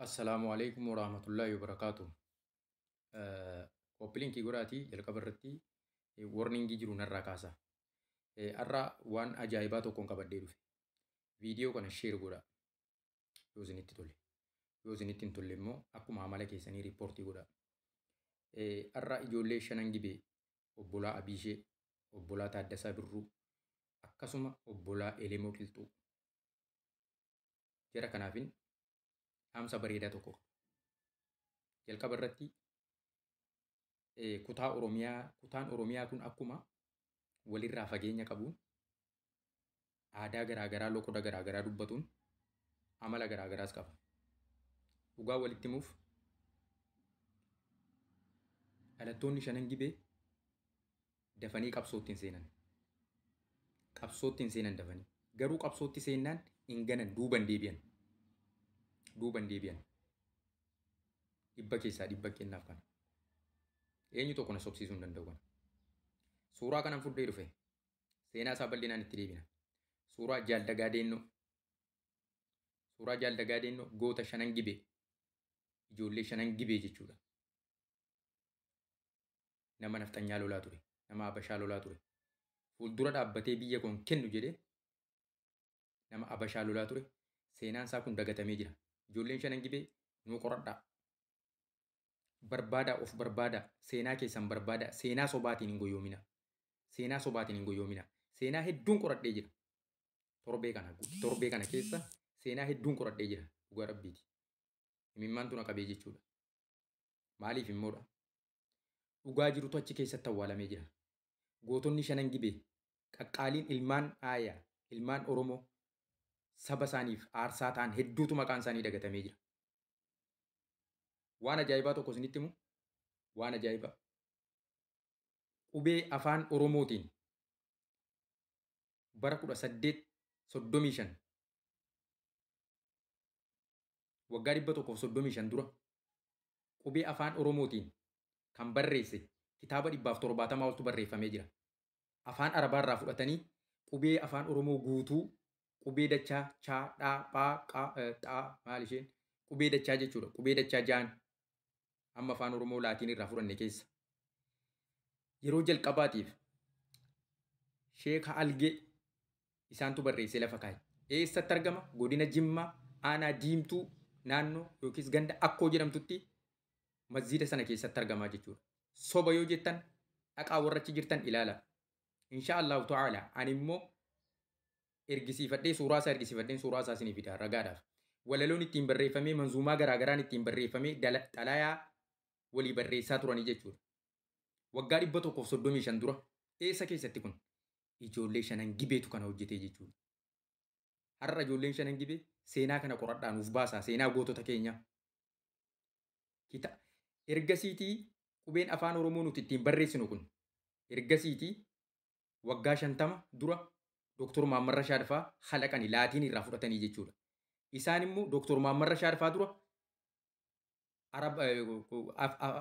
Assalaamu alaikum warahmatullaahi wabarakaatu. Copy linkii godhaatii jalqaba irratti warningii jiru narraa kaasa. Har'a waan ajaa'ibaa tokkoon qabadhee dhufe. Viidiyoo kana share godhaa yoo isinitti tole. Yoo isinitti hin tolle immoo akkuma amala keessanii riippoortii godhaa. Har'a ijoollee shanan gibee obbolaa Abiishee, obbolaa Taaddasaa Birruu, akkasuma obbolaa Elemoo Qilxuu. Jara kanaafin dhaamsa bareedaa tokko qaba. Jalqaba irratti kutaa Oromiyaa, kutaan Oromiyaa kun akkuma walirraa fageenya qabuun aadaa garaagaraa, loqoda garaagaraa dubbatuun amala garaagaraas qaba. Dhugaa walitti himuuf dhalattoonni shanan gibee dafanii qabsootti hin seenan. Qabsootti hin seenan dafanii. Garuu qabsootti seennaan hin ganan, duuban deebi'an. Duuban deebi'an. 100% kennaaf kana. Eenyu tokko na sobsiisuu hin danda'u kana. Suuraa kanan fudhee dhufe. Seenaa isaa bal'inaan itti deebina. Suuraa Jaaldagaa Deennoo. Suuraa Jaaldagaa Deennoo goota shanan gibee. Ijoollee shanan gibee jechuudha. Nama nafxanyaa lolaa ture. Nama Abashaa lolaa ture. Fuuldura dhaabbatee biyya koon kennu jedhee nama Abashaa lolaa ture. Seenaan isaa kun dagatamee jira. Ijoolleen shanan gibee nuu qoradhaa. Barbaadaa, of barbaadaa, seenaa keessan barbaadaa, seenaa sobaatiin hin goyoomina. Seenaa sobaatiin hin goyoomina. Seenaa hedduun qoradhee jira. Torbee kana keessa seenaa hedduun qoradhee jira. Dhugaa rabbiiti. Imimmaantu na qabee jechuudha. Maaliif immoodha? Dhugaa jirutu achi keessatti awwaalamee jira. Gootonni shanan gibee qaqqaaliin ilmaan aayaa, ilmaan Oromoo saba isaaniif aarsaa ta'an hedduutu maqaan isaanii dagatamee jira. Waan ajaa'ibaa tokko isinitti himu, waan ajaa'ibaa. Qubee afaan Oromootiin bara 1835, waggaa 135 dura qubee afaan Oromootiin kan barreesse kitaaba 170 oltu barreeffamee jira. Afaan Arabaarraa fudhatanii qubee afaan Oromoo guutuu, qubee dachaa chaa dhaa phaa qaa xaa maal isheen qubee dachaa jechuudha. Qubee dachaa jaan amma afaan Oromoo laatiin irraa fudhanne keessa. Yeroo jalqabaatiif Sheeka Algee isaantu barreessee lafa kaa'e. Eessatti argama? Godina Jimmaa aanaa Diimtuu naannoo yookiis ganda Akkoo jedhamtutti masjiida sana keessatti argamaa jechuudha. Soba yoo jettan dhaqaa warra achi jirtan ilaala. Insha Allahu ta'ala ani immoo ergisiifadhee suuraa isaa ergisiifadheen suuraa isaa isinii fida ragaadhaaf. Walaloon ittiin barreeffamee, manzuumaa garaagaraan ittiin barreeffamee, xalayaa walii barreessaa turanii jechuudha. Waggaa 135 dura eessa keessatti kun? Ijoollee shanan gibeetu kana hojjetee jechuudha. Har'a ijoolleen shanan gibee seenaa kana qoradhaa nuuf baasaa, seenaa gootota keenyaa. Ergasiitii qubeen afaan Oromoo nuti ittiin barreessinu kun ergasiitii waggaa 50 dura Dooktor Maamman Rashaad fa'aa halaqanii laatiin irraa fudhatanii jechuudha. Isaan immoo Dooktor Maamman Rashaad fa'aa dura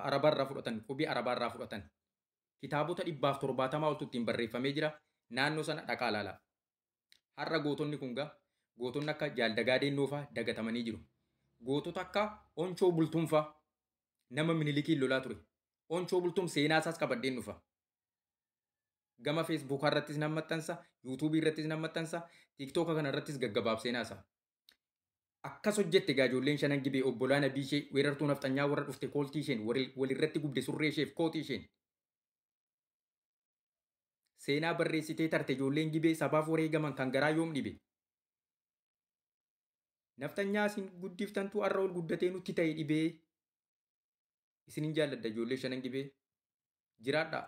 Arabarraa fudhatan, qubee Arabaarraa fudhatan. Kitaabota 170 oltu ittiin barreeffamee jira. Naannoo sana dhaqaa ilaalaa. Har'a gootonni kun gaa gootonni akka Jaaldagaa Deennoo fa'aa dagatamanii jiru. Gootota akka Onchoo Bultuun fa'aa nama Minilikiin lolaa ture. Onchoo Bultuun seenaa isaas qabadheen dhufa. Gama Feesbuukaa irrattis nan maxxansa, Yuutuubii irrattis nan maxxansa, Tiiktooka kana irrattis gaggabaabsee naasa. Akkas hojjette gaa ijoolleen shanan gibee obbolaa nabii ishee weerartuu nafxanyaa warra dhufte kooltii isheen walirratti gubde surree isheef kootii isheen. Seenaa barreessitee tarte ijoolleen gibee sabaaf wareegaman kan garaa yoom dhibe. Nafxanyaa isin guddiftantu har'a ol guddatee nutti ta'e dhibee. Isinin jaalladha ijoollee shanan gibee. Jiraadhaa.